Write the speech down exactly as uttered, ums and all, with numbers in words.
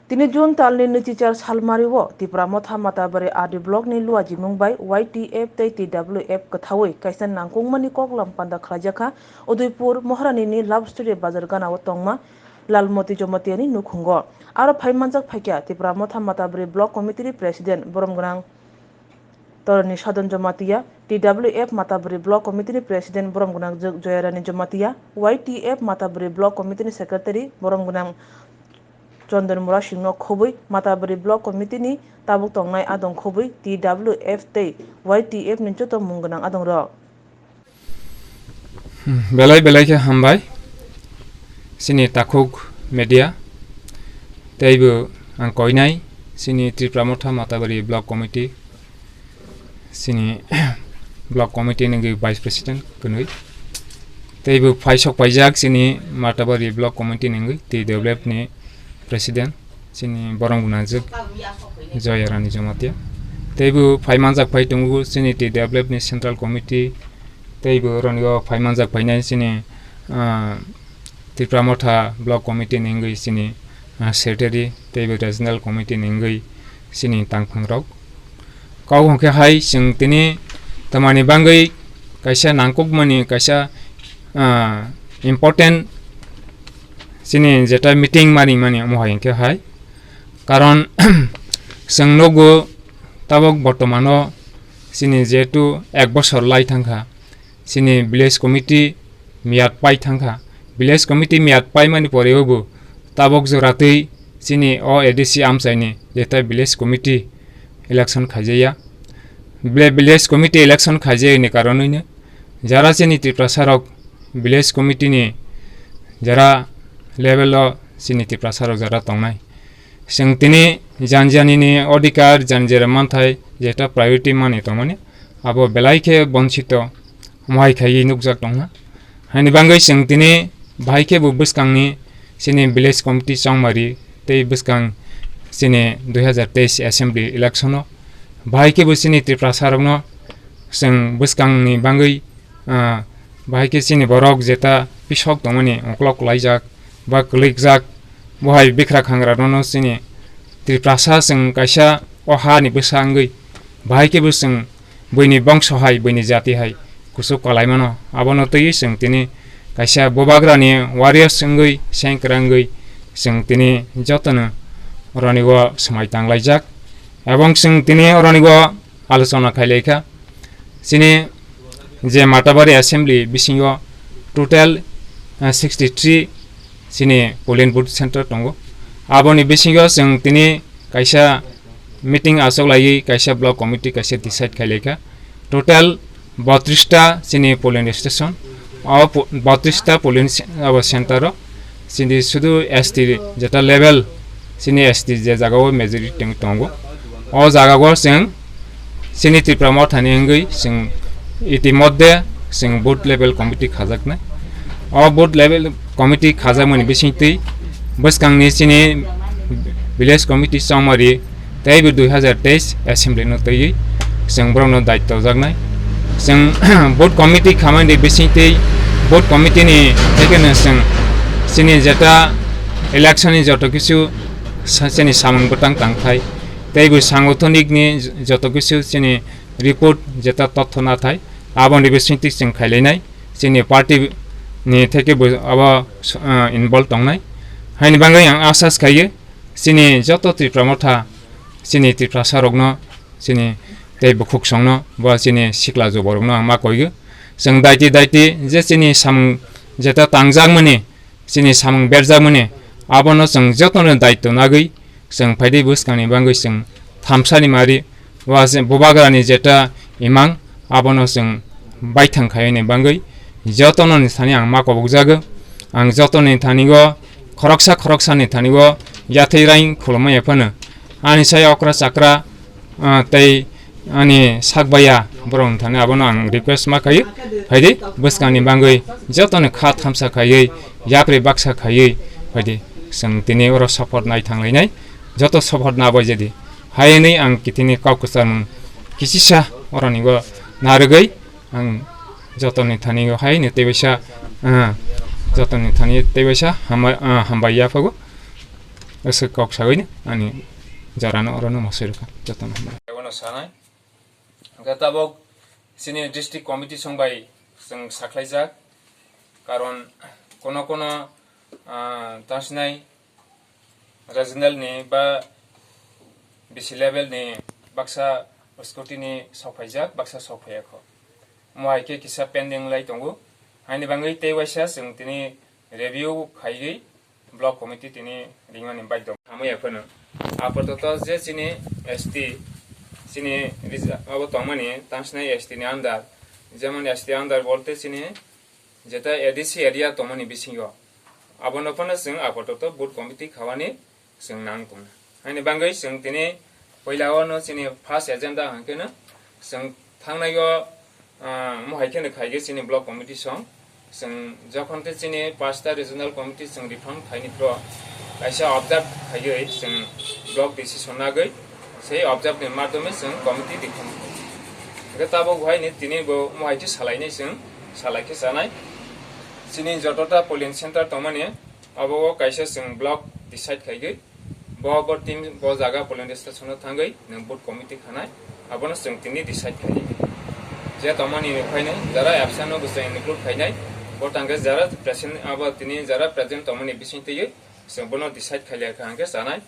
Tini June talni nwichichar salmario Tipra Motha Matabari R D blockni luajimung bai Y T F tei T W F kwthaui kaisa nangkukmani koklam panda khlaijakha Udaipur Maharanini Love Story Bazar ganao tongma Lalmoti Jomatiani nukhungo. Aro phaimanjak phaikha Tipra Motha Matabari Block Committee ni President Borom Gwnang Toroni Sadon Jamatia, T W F Matabari Block Committee ni President Borom Gwnang Joyarani Jamatia, Y T F Matabari Block Committee ni Secretary Borom Gwnang Chondon Murasing no khobwi Matabari Block Committee ni tabuk tongnai adong khobwi T W F tei Y T F ni joto mung gwnang adong rok. Belai belai khe hambai chini takhuk media, teibo ang koinai chini Tipra Motha Matabari Block Committee, chini Block Committee ni Vice President kwnwi, teibo phaisok paijak chini Matabari Block Committee ni T W F ni President chini borong gunajwk Joya Rani Jamatia. Teibo phaimanjak phai tongo chini T W F ni Central Committee, teibo ronigo phaimanjak phainai chini, ah, Tipra Motha Block Committee ni wngwi chini, ah, Secretary, teibo Regional Committee ni wngwi chini tangphang rok. Kok hwnkhe hai chwng tini tamani bangwi kaisa nangkukmani kaisa, ah, important chini jeta meeting mani mani omo hai hwnkhe hai. Karon chwng nukgo tabok bortomano chini jehetu ek bosor lai thangkha, chini village committee miyat pai thangkha. Village committee miyat paimani poreo bo tabok joratwi chini o A D C amchaini jeta village committee election khaijaya. Village committee election khaijayani karonwino jara chini Tiprasarok village committee ni jara level o chini Tiprasarok jara tongnai, chwng tini janjanini odhikar, janjera manthai jeta priority mani tongmani, abo belai khe bonchito mohai khaiwi nukjak tongna. Haini bangwi chwng tini bahai khe bo bwskangni chini village committee chongmari tei bwskang chini dui hazar teis assembly election o bahai khe bo chini Tiprasarokno chwng bwskangni bangwi, ah, bahai khe chini borok jeta pisok tongmani uklok laijak ba kwlwijak, bo hai bikra khangra nono chini Tiprasa chwng kaisa o ha ni bwsa wngwi bahai khe bo chwng buini bongso hai, buini jati hai kuchuk kalaimano. Abono twiwi chwng tini kaisa bubagrani warriors wngwi, sengkra wngwi chwng tini jotono oroni o swmai tanglaijak. Ebong chwng tini oroni o alochona khailaikha. Chini je Matabari Assembly bisingo total, eh, sixty three chini polling booth center tongo. Aboni bisingo chwng tini kaisa meeting achuk laiwi kaisa block committee kaisa decide khailaikha. Total botris ta chini polling station, o po-, botris ta polling ce-, abo center o chini sudu S T jeta level chini S T je jaga o majority tong-, tongo. O jaga o chwng chini Tipra Motha ni wngwi chwng itimodde chwng booth level committee khajaknai. O booth level committee khajakmani bisingtwi bwskangni chini village committee chongmari teibo dui hazar teis assembly no twiwi chwng borokno daityo jaknai. Chwng booth committee khamani bisingtwi booth committee ni thekeno chwng chini jeta election ni joto kisu sa-, chini samung bwtang tangthai teibo sangothoniki ni joto kisu chini report jeta totho nathai aboni bisingtwi chwng khailainai. Chini party ni theke bo abo, ah, involve tongnai. Haini bangwi ang asas khaio chini joto Tipra Motha, chini Tiprasa rokno, chini tei bukhuk songno, bo chini sikla joborokno ang ma koigo. Chwng daiti daiti je chini samung jeta tangjakmani, chini samung berjakmani, abono chwng jotono daityo nagwi chwng phaidi bwskangni bangwi chwng thamsani mari, wa se bubagrani jeta imang, abono chwng baithang khaini bangwi jotono ni thani ang ma kobokjago. Ang jotoni thani o khoroksa khoroksani thani o yathai raing khulumaya phano ani sai okra chakra, ah, tei ani sak baya borok thani abono ang request ma khaio, phaidi bwskangni bangwi jotoni kha thamsa khaiwi yapri baksa khaiwi phaidi chwng tini oro support nai thanglainai, joto support na bai jadi. Hayani ang kitini kok kwcharmung kisisa oroni o narwgwi ang jotoni thani o hayani teibaisa, ah, jotoni thani teibaisa hama-, ah, hambai yaphago. Aswk kok sagwi ani jarano orono mosoi rwkha jotono hambai. Ebono sanai. Hwnkhe tabuk chini district committee song bai chwng sakhlaijak. Karon kono kono, ah, tangsinai regional ni ba B C level ni baksa scrutiny sokphaijak, baksa sokphaiyakho. Omo hai khe kisa pending lai tongo. Haini bangwi tei waisa chwng tini review khaiwi block committee tini ringmani baidhyo. Hamya phano. Apatot je chini S T, chini rija-, abo tongmani tangsinai S T ni under. Jemon S T under bolte chini jeta A D C area tongmani bisingo. Abono phano chwng apatot board committee khawani chwng nang tong. Haini bangwi chwng tini puila ono chini first agenda hwnkhe no chwng thangnai o, ah, mohai kheno khaigwi chini block committee song. Chwng jokhon khe chini pasta regional committee chwng riphang phaini phro kaisa observe khaiwi chwng block decision nagwi sei observe ni madhyome chwng committee riphang. Hwnkhe tabuk hai ni tini bo mohai khe salainai chwng salai khe chanai. Chini jotota polling center tongmani abo o kaisa chwng block decide khaigwi bo, bo team bo jaga polling station o thangwi nwng board committee khanai abono chwng tini decide khainai. Je tongmani ni phainai jara absent no bo chwng include khainai bo tangkhe jara present abo tini jara present tongmani bising twiwi chwng bono decide khailai kha hwnkhe chanai.